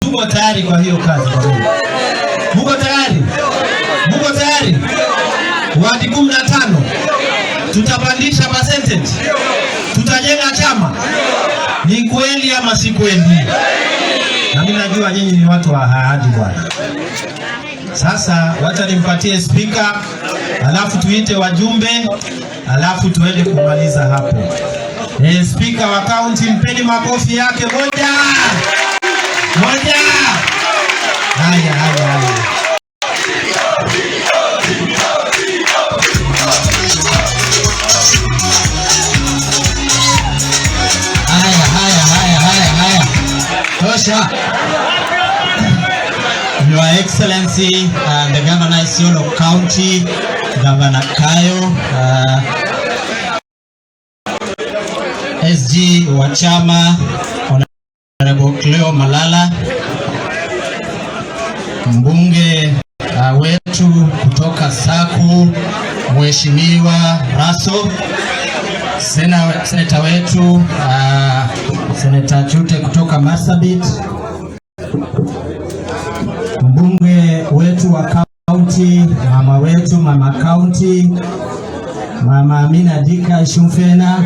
Tuko tayari kwa hiyo kazi kwa kweli. Muko tayari? Muko tayari? Wadi 15 tutapandisha percentage, tutajenga chama. Ni kweli ama si kweli? Na mimi najua nyinyi ni watu wa ahadi, bwana. Sasa wacha nimpatie spika, alafu tuite wajumbe, alafu tuende kumaliza hapo. Spika wa kaunti, mpeni makofi yake. Moja moja. Haya, haya, haya. Haya, haya, haya, haya, haya. Tosha. Your Excellency, the Governor, Isiolo County, Governor Kayo, SG wa chama, Honorable Cleo Malala, mbunge wetu kutoka Saku, Mheshimiwa Raso, seneta wetu, Seneta Chute kutoka Marsabit, mbunge wetu wa kaunti, mama wetu, mama kaunti, Mama Amina Dika Shumfena,